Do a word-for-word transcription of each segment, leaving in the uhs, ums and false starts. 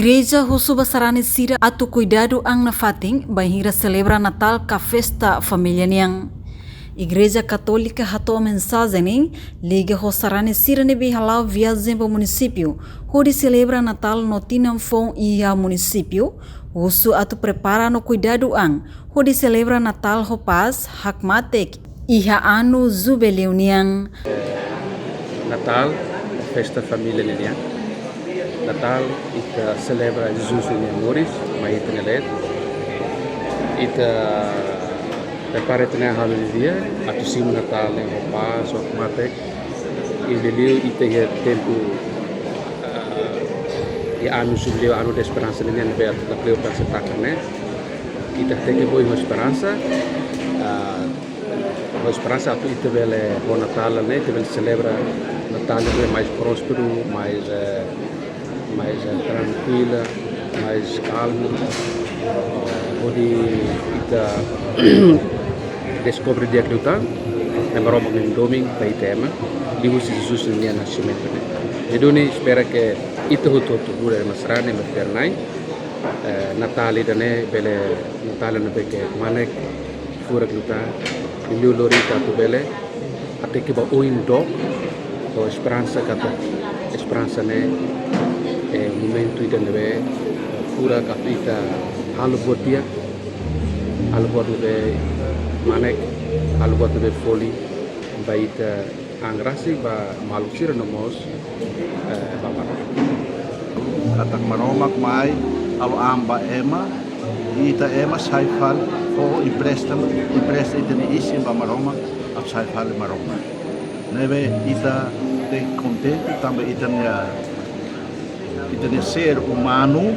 Igreja husu ba sarani sira atu kuidadu an nafatin bainhira selebra Natál ka festa família nian. Igreja Katólika hato'o mensajen ne'e liga ho sarani sira ne'ebé hala'o viajen ba munisípiu hodi selebra Natál no tinan foun iha munisípiu, husu atu prepara no kuidadu an hodi selebra Natál ho pás, hakmatek iha anu jubileu nian. Natál, festa família ninian. Natál, ita selebra Jesus nia moris, mai ita-nia leet. Ita prepara ita-nia halo di'ak, atu simu Natál ne'e ho pás, hakmatek. I liuliu ita iha tempu, ah, iha anu jubileu, anu da esperansa ninian, ne'ebé atu Napoleão França taka ne'e. Ita tenke bá ho esperansa, ah, ho esperansa atu ita bele, ho Natál ne'e, ita bele selebra Natál ne'ebé mais prósperu, mais, eh, mais, eh, trankuila, mais kalmu, eh, hodi ita deskobre di'ak liután, Nai Maromak nia domin ba ita ema, liuhusi Jesus nia nasimentu ne'e. Jadi, ha'u espera katak ita hotu-hotu, hura ema sarani, ema fiar-na'in, eh, Natál ida-ne'e bele, Natál ne'ebé ke kmanek, furak liután, liuliu lori ita atu bele hateke ba oin dook ho esperansa katak esperansa ne'e, eh, momentu ida ne'ebé, eh, furak atu ita halo buat di'ak, halo buat ne'ebé kmanek, halo buat ne'ebé folin ba ita, an rasik ba maluk sira no mós, eh, ba Maromak. Katak Maromak mai halo an ba ema, ita ema sai fali fó empresta, empresta ita-nia isin ba Maromak, atu sai fali Maromak. Ne'ebé ita tenke kontente tanba ita-nia, ita-nia ser umanu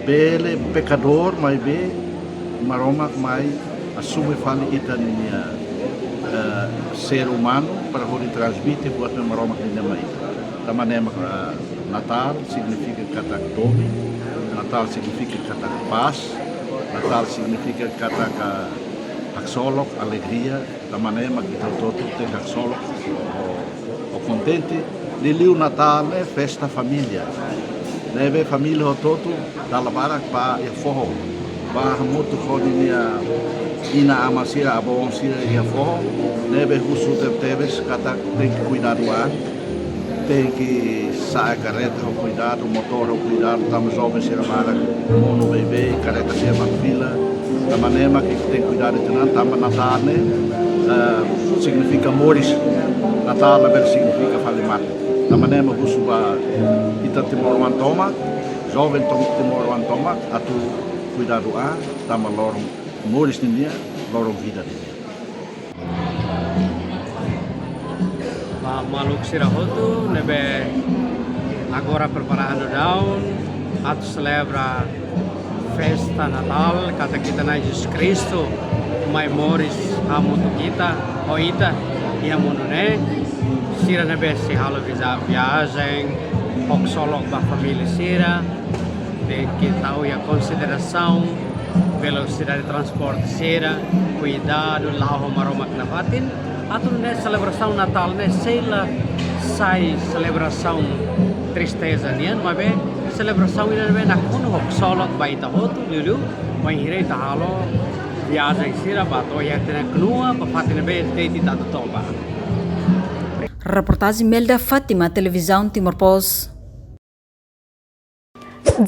bele pekadór, maibé Maromak mai asume fali ita-nia, eh, ser umanu para hodi transmite buat ne'ebé Maromak ninia mai ita. Tanba ne'e mak, eh, Natál signifika katak domin, Natál signifika katak pás, Natál signifika katak, eh, haksolok, alegria, tanba ne'e mak ita hotu-hotu tenke haksolok, ho, ho kontente, liuliu Natál ne'e festa família. Ne'ebé família hotu-hotu dala barak bá iha foho. Bá hamutuk ho ninia inan-aman sira, avó sira iha foho. Ne'ebé husu tebetebes katak tenke kuidadu an. Tenke sa'e karreta ho kuidadu, motór ho kuidadu, tanba joven sira barak monu bebeik, karreta sira mak fila. Tanba ne'e mak ita tenke kuidadu ita-nia an, tanba Natál ne'e, eh, signifika moris. Natál labele signifika fali mate. Tanba ne'e mak husu ba ita timoroan tomak, joven tom-, timoroan tomak, atu kuidadu an, tanba loron moris ninian, loron vida ninian. Ba maluk sira hotu ne'ebé agora prepara an daudaun atu selebra festa Natál, katak ita-nia Na'i Jesus Kristu mai moris hamutuk ho ita, ho ita iha mundu ne'e. Sira ne'ebé sei halo via-, viajen, haksolok ba família sira, tenke tau iha konsiderasaun velosidade transporte sira, kuidadu, la'o ho Maromak nafatin, atu nune'e selebrasaun Natál ne'e sei la sai selebrasaun tristeza nian, maibé selebrasaun ida ne'ebé nakonu haksolok ba ita hotu, liuliu bainhira ita halo viajen sira bá to'o iha ita-nia knua, ba fatin ne'ebé de'it ita atu to'o ba. Reportajen Melda Fátima, Televizaun Timor Post.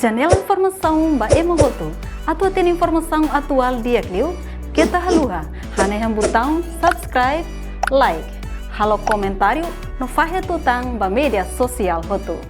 Janela informasaun ba ema hotu. Atu hatene informasaun atuál di'ak liu, keta haluha hanehan butaun subscribe, like, halo komentáriu no fahe tutan ba média sosiál hotu.